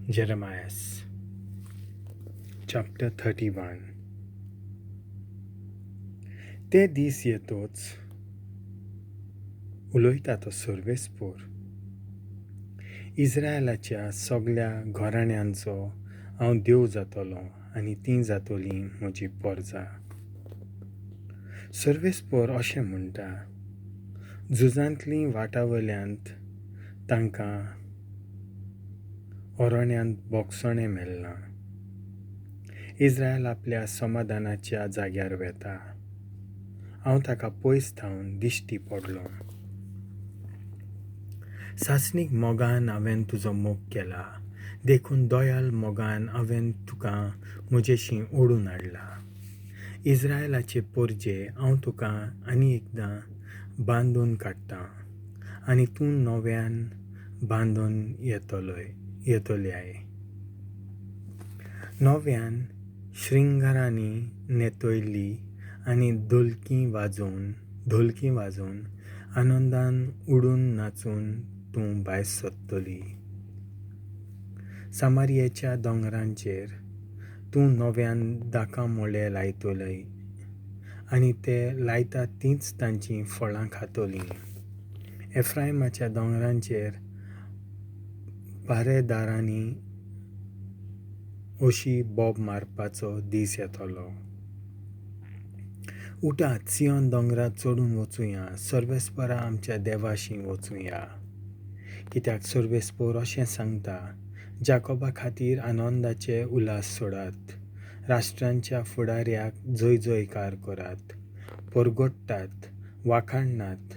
Jeremias chapter 31. ते दीस येतोच उलयता तो सर्वेस्पोर. इस्रायलाच्या सगल्या घराण्यांचो हांव देव जातलो आनी तीं जातलीं म्हजी पोरजा. सर्वेस्पोर अशें म्हणटा, झुजांतलीं वाटावल्यांत तांकां अरण्यांत भोगसणें मेळ्ळां. इस्रायल आपल्या समाधानाच्या जाग्यार वेता. हांव ताका पयस थावन दिश्टी पडलो. सासणीक मोगान हांवें तुजो मोग केला, देखून दयाल मोगान हांवें तुका म्हजेशी ओडून हाडला. इस्रायलाचे पोरजे, हांव तुका आनी एकदां बांदून काडटां आनी तूं नव्यान बांदून येतल्याय. नव्यान श्रृंगारांनी न्हेतयल्ली आनी धोलकी वाजोवन आनंदान उडून नाचून तूं भायर सरतली. सामारियेच्या दोंगरांचेर तूं नव्यान दाकां मोळे लायतलय आनी ते लायतात तींच तांचीं फळां खातलीं. एफ्रायमाच्या दोंगरांचेर पारेदारांनी अशी बोब मारपाचो दीस येतलो. उठात, सियोन दोंगरार चडून वचुया, सर्वेस्परा आमच्या देवाशी वचुया. कित्याक सर्वेस्पोर अशें सांगता, जाकोबा खातीर आनंदाचे उल्हास सोडात, राष्ट्रांच्या फुडाऱ्याक जय जयकार करात, परगट्टात, वाखाणनात,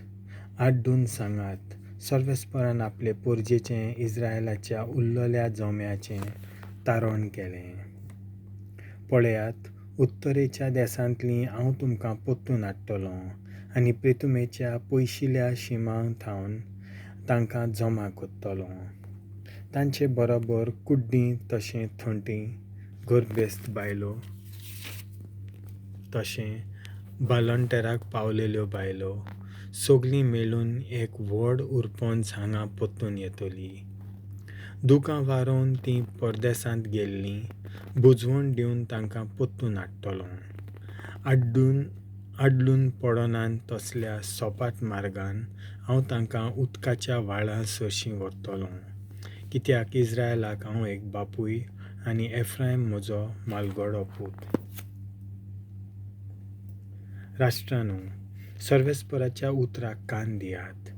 आड्डून सांगात, सर्वेस्परान आपले पोरजेचें इस्रायलाच्या उल्लल्या जम्याचें तारण केलें. पळयात, उत्तरेच्या देसांतलीं हांव तुमकां परतून हाडटलों आनी प्रितुमेच्या पयशिल्या शिमां थावन तांकां जमा करतलों. तांचे बरोबर कुड्डीं तशें थोंटी गर्भेस्त बायलो, तशें बालंटेराक पावलेल्यो बायलो सगलीं मेळून एक व्हड उरपंज हांगा परतून येतली. दुकां वारोवन तीं परदेसांत गेल्लीं, बुजवण दिवन तांकां परतून हाडटलों. आडलून पडनात तसल्या सोपाट मार्गान हांव तांकां उदकाच्या व्हाळां सरशीं व्हरतलों. कित्याक इस्रायलाक हांव एक बापूय आनी एफ्रायम म्हजो म्हालगडो पूत. राष्ट्रांनो, सर्वेस्पराच्या उतराक कान दियात,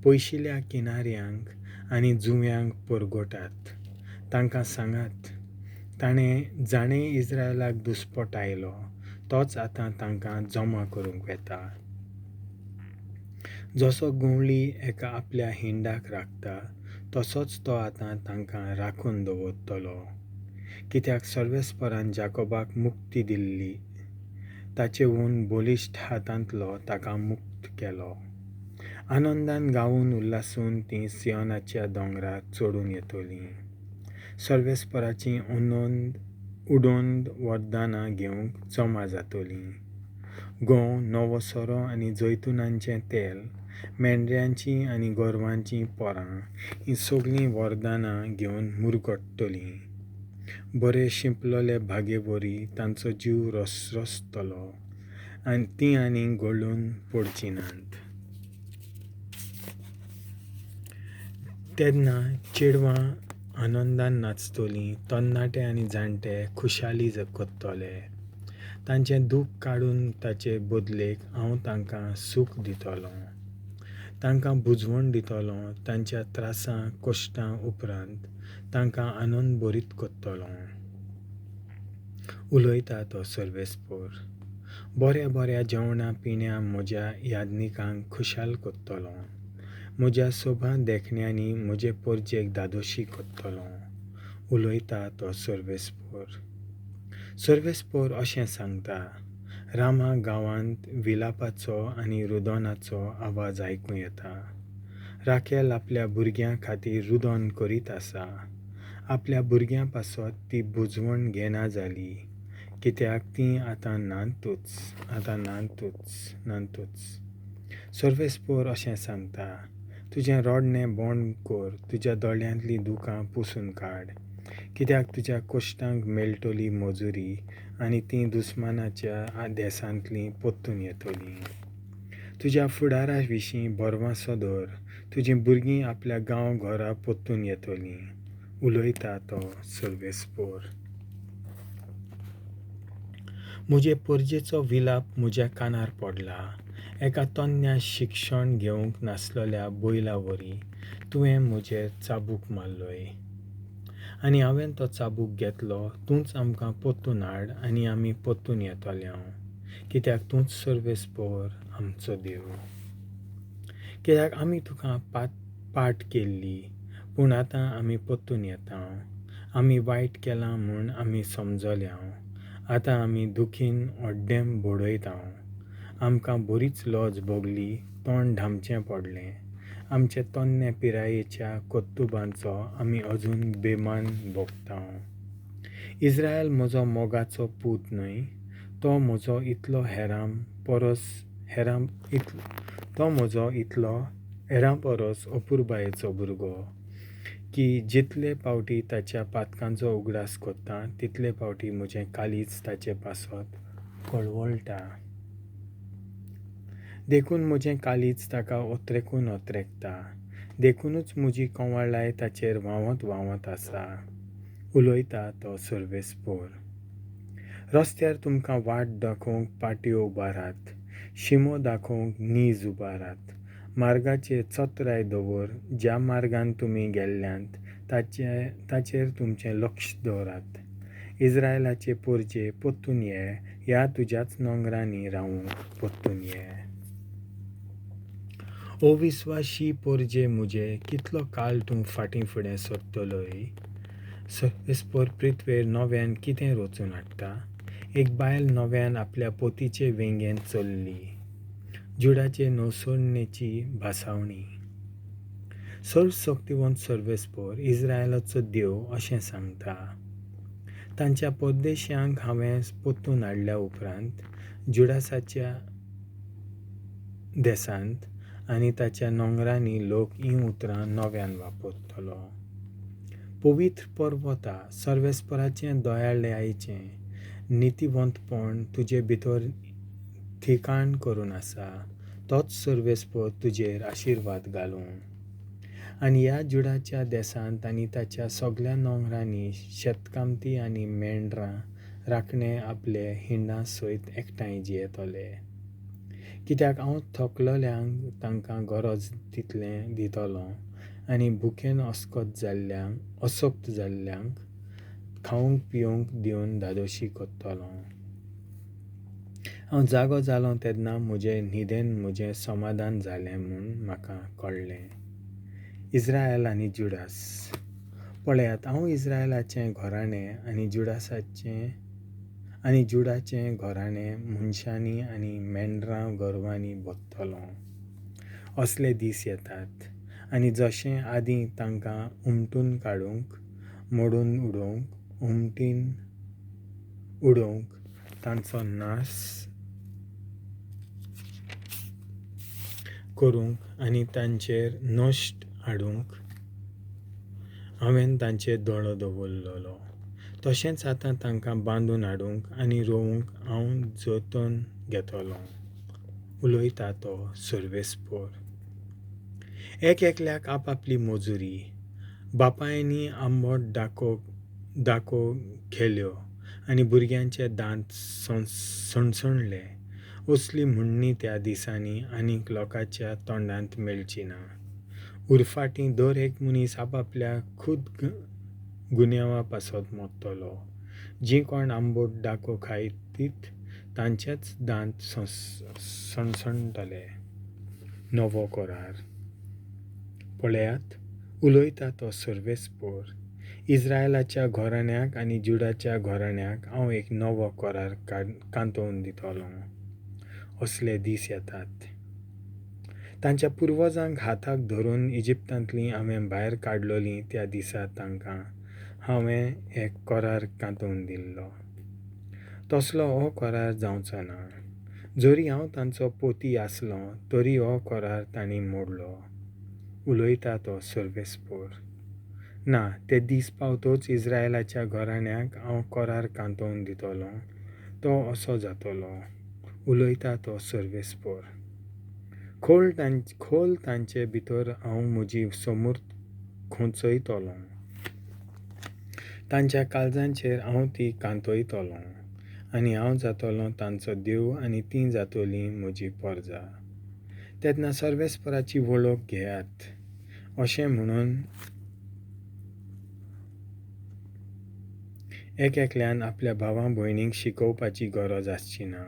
पयशिल्या किनाऱ्यांक आनी जुंव्यांक परगटात. तांकां सांगात, ताणें जाणें इस्रायलाक दुस्पटायलो तोच आतां तांकां जमा करूंक वेता. जसो गंवळी एका आपल्या हिंडाक राखता तसोच तो आतां तांकां राखून दवरतलो. कित्याक सर्वेस्परान जाकोबाक मुक्ती दिल्ली, ताचेहून बलिश्ट हातांतलो ताका मुक्त केलो. आनंदान गावून उल्हासून तीं सियोनाच्या दोंगरार चडून येतलीं. सर्वेस्पराचीं उडोंद वरदानां घेवंक जमा जातलीं. गंव, नवो सोरो आनी जैतुनांचें तेल, मेंढऱ्यांचीं आनी गोरवांचीं पोरां हीं सगलीं वरदानां घेवन मुरगट्टलीं. बरे शिंपलेले भागेवरी तांचो जीव रसरसतलो आनी तीं आनी गळून पडचीं नात. तेन्ना चेडवां आनंदान नाचतलीं, तरणाटे आनी जाणटे खुशाली करतले. तांचें दूख काडून ताचे बदलेक हांव तांकां सूख दितलों. तांकां बुजवण दितलों, तांच्या त्रासां कश्टां उपरांत तांकां आनंद भरीत करतलों. उलयता तो सर्वेस्पोर. बऱ्या बऱ्या जेवणा पिण्या म्हज्या यादनिकांक खुशाल करतलों. म्हज्या सोबा देखण्यांनी म्हजे पोरजेक धादोशी करतलों. उलयता तो सर्वेस्पोर. सर्वेस्पोर अशें सांगता, रामा गांवांत विलापाचो आनी रुदनाचो आवाज आयकूं येता. राखेल आपल्या भुरग्यां खातीर रुदन करीत आसा. आपल्या भुरग्यां पासत ती बुजवण घेना जाली, कित्याक तीं आतां नातूच, आतां नातूच, नातूच. सर्वेस्पोर अशें सांगता, तुजें रडणें बंद कर, तुज्या दोळ्यांतलीं दुकां पुसून काड. कित्याक तुज्या कश्टांक मेळटली मजुरी आनी तीं दुस्मानाच्या देसांतलीं परतून येतलीं. तुज्या फुडारा विशीं भरवंसो दवर, तुजीं भुरगीं आपल्या गांव घरा परतून येतलीं. उलयता तो सर्वेस्पोर. म्हजे परजेचो विलाप म्हज्या कानार पडला. एका तन्न्या शिक्षण घेवंक नासलेल्या बैला वरी तुवें म्हजेर चाबूक मारलोय आनी हांवें तो चाबूक घेतलो. तूंच आमकां परतून हाड आनी आमी परतून येतले, कित्याक तूंच सर्वेस्पोर आमचो देव. कित्याक आमी तुका पाट केल्ली, पूण आतां आमी परतून येता. आमी वायट केलां म्हूण आमी समजल्या. आतां आमी दुखीन अड्डेम बडयता. आमकां बरीच लज भोगली, तोंड धांपचें पडलें. आमचे तन्ने पिरायेच्या कर्तुबांचो आमी अजून बेमान भोगता. इस्रायल म्हजो मोगाचो पूत न्हय, तो म्हजो इतलो हेरां परस हेरां तो म्हजो इतलो हेरां परस अपुरबायेचो भुरगो, की जितले पावटी ताच्या पातकांचो उगडास करता तितले पावटी म्हजें काळीज ताचे पासत कळवळटा. देखून म्हजें काळीज ताका ओत्रेकून ओत्रेकता, देखूनच म्हजी कंवळाय ताचेर व्हांवत व्हांवत आसा. उलयता तो सर्वेस्पोर. रस्त्यार तुमकां वाट दाखोवंक पाटयो उबारात, शिमो दाखोवंक नीज उबारात. मार्गाचेर चत्राय दवर, ज्या मार्गान तुमी गेल्ल्यांत ताचेर तुमचें लक्ष दवरात. इस्रायलाचे पोरजे परतून ये, ह्या तुज्याच नोंगरांनी रावूंक परतून ये. ओ विस्वाशी पोरजे म्हजे, कितलो काळ तूं फाटीं फुडें सरतलोय? सर्वेस्पोर पृथ्वेर नव्यान कितें रचून हाडटा? एक बायल नव्यान आपल्या पोतीचे वेंगेंत चल्ली. जुडाचे नवसरणेची भासावणी. सर्वशक्तिवंत सर्वेस्पोर इस्रायलाचो देव अशें सांगता, तांच्या परदेशांक हांवें परतून हाडल्या उपरांत जुडासाच्या देसांत आनी ताच्या नोंगरांनी लोक हीं उतरां नव्यान वापरतलो. पवित्र पर्वता, सर्वेस्पराचें दयाळायेचें नितीवंतपण तुजे भितर ठिकाण करून आसा, तोच सर्वेस्पोर तुजेर आशिर्वाद घालूं. आनी ह्या जुडाच्या देसांत आनी ताच्या सगल्या नोंगरांनी शेतकामती आनी मेंढरां राखणे आपले हिंडां सयत एकठांय जियेतले. कित्याक हांव थकलोल्यांक तांकां गरज तितलें दितलो आनी भुकेन असक्त जाल्ल्यांक खावंक पिवंक दिवन धादोशी करतलो. हांव जागो जालो तेन्ना म्हजे न्हिदेन म्हजें समाधान जालें म्हूण म्हाका कळ्ळें. इस्रायल आनी जुडास. पळयात, हांव इस्रायलाचें घराणें आनी जुडासाचें आनी जुडाचें घराणें मनशांनी आनी मेंढरां गोरवांनी भरतलो. असले दीस येतात आनी जशें आदीं तांकां उमटून काडूंक, मोडून उडोवंक, उमटीन उडोवंक, तांचो नाश करूंक आनी तांचेर नश्ट हाडूंक हांवें तांचेर दोळो दवरलेलो, तशेंच आतां तांकां बांदून हाडूंक आनी रोवूंक हांव जतन घेतलों. उलयता तो सर्वेस्पोर. एक एकल्याक आपापली मजुरी. बापायनी आंबट दाको दाको खेल्यो आनी भुरग्यांचे दांत सणसणले, असली म्हणणी त्या दिसांनी आनीक लोकांच्या तोंडांत मेळची ना. उरफाटीं दर एक मनीस आपापल्या खुद गुन्यांवा पासत मरतलो. जीं कोण आंबट डाको खायतीत तांचेच दांत सणसणटले. नवो करार. पळयात, उलयता तो सर्वेस्पोर. इस्रायलाच्या घराण्याक आनी जुडाच्या घराण्याक हांव एक नवो करार कांतोवन दितलो. असले दीस येतात, तांच्या पुर्वजांक हाताक धरून इजिप्तांतलीं हांवें भायर काडलोलीं त्या दिसा तांकां हांवें एक करार कांतोवन दिल्लो, तसलो हो करार जावचो ना. जरी हांव तांचो पोती आसलो तरी हो करार तांणी मोडलो. उलयता तो सर्वेस्पोर. ना, ते दीस पावतोच इस्रायेलाच्या घराण्याक हांव करार कांतोवन दितलों, तो असो जातलो, उलयता तो सर्वेस्पर. खोल तांचे भितर हांव म्हजी समूर्त खोंचयतलों, तांच्या काळजांचेर हांव ती कांतयतलों, आनी हांव जातलों तांचो देव आनी तीं जातलीं म्हजी परजा. तेन्ना सर्वेस्पराची वळख घेयात अशें म्हणून एक एकल्यान आपल्या भावा भयणींक शिकोवपाची गरज आसची ना.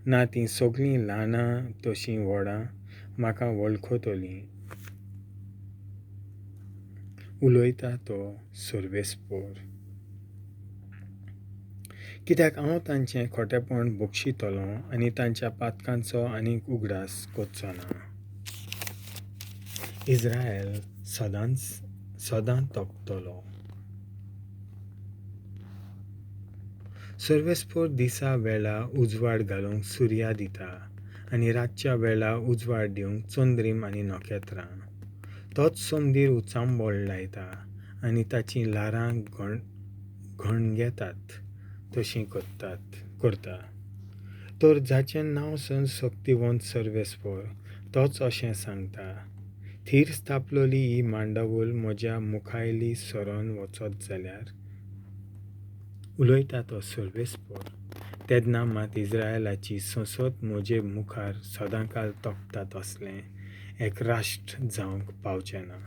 ना, तीं सगळीं ल्हानां तशीं व्हडां म्हाका वळखतलीं, उलयता तो सर्वेस्पर. कित्याक हांव तांचें खोटेपण बक्षितलों आनी तांच्या पातकांचो आनीक उगडास करचो ना. इस्रायल सदांच सदां तोपतलो. सर्वेस्पर दिसा वेळा उजवाड घालूंक सुर्या दिता आनी रातच्या वेळा उजवाड दिवंक चंद्रीम आनी नखेत्रां. तोच समदीर उचांबळ लायता आनी ताचीं ल्हारां घणघेतात तशीं करता. तर जाचें नांव सर्वशक्तिवंत सर्वेस्पर तोच अशें सांगता, थीर स्थापलोली ही मांडावळ म्हज्या मुखायली सरोन वचत जाल्यार, उलयता तो सर्वेस्पर, तेन्ना मात इस्रायेलाची संसद म्हजे मुखार सदांकाळ तोखता तसलें एक राष्ट्र जावंक पावचें ना.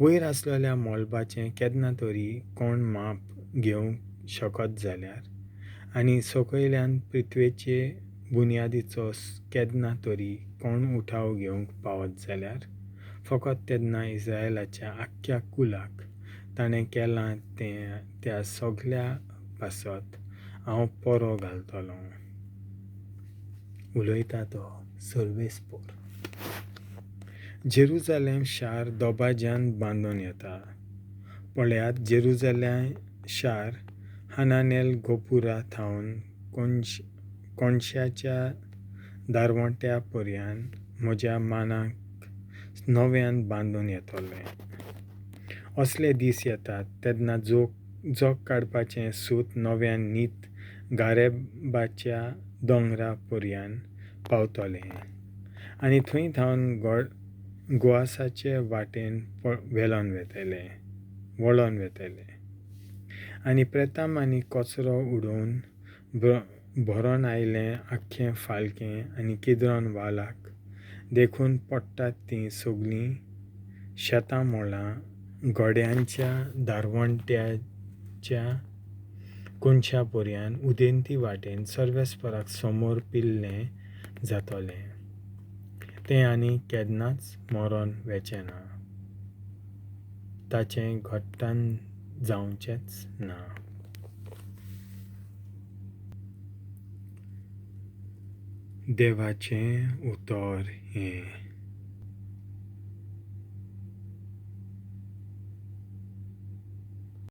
वयर आसलेल्या मळबाचें केन्ना तरी कोण माप घेवंक शकत जाल्यार, आनी सकयल्यान पृथ्वेचे बुन्यादीचो केन्ना तरी कोण उठाव घेवंक पावत जाल्यार, फकत तेन्ना इस्रायेलाच्या आख्ख्या कुलाक ताणें केलां तें त्या सगल्या पासत हांव परो घालतलों, उलयता तो सर्वेस्पर. जेरुजालेम शार दबाज्यान बांदून येता. पळयात, जेरुजालेम शार हानानेल गोपुरा थावन कोणशाच्या दारवंट्या पर्यान म्हज्या मानाक नव्यान बांदून येतलें. असले दीस येतात तेन्ना जोग काडपाचें सूत नव्यान नीत गारेबाच्या दोंगरा पर्यान पावतलें आनी थंय थावन गोवासाचे वाटेन वेलोन वेतले वळोन वेतले आनी प्रेताम आनी कचरो उडोवन भरोन आयलें आख्खें फालकें आनी किद्रोन वालाक देखून पडटात तीं सगळीं शेतां मोळां गोड्यांच्या दारवंट्याच्या कोनशा पर्यान उदेंती वाटेन सर्वेस्पराक समोर पिल्लें जातलें. तें आनी केन्नाच मरोन वेचें ना, ताचें घट्टान जावचेंच ना. देवाचें उतर हें.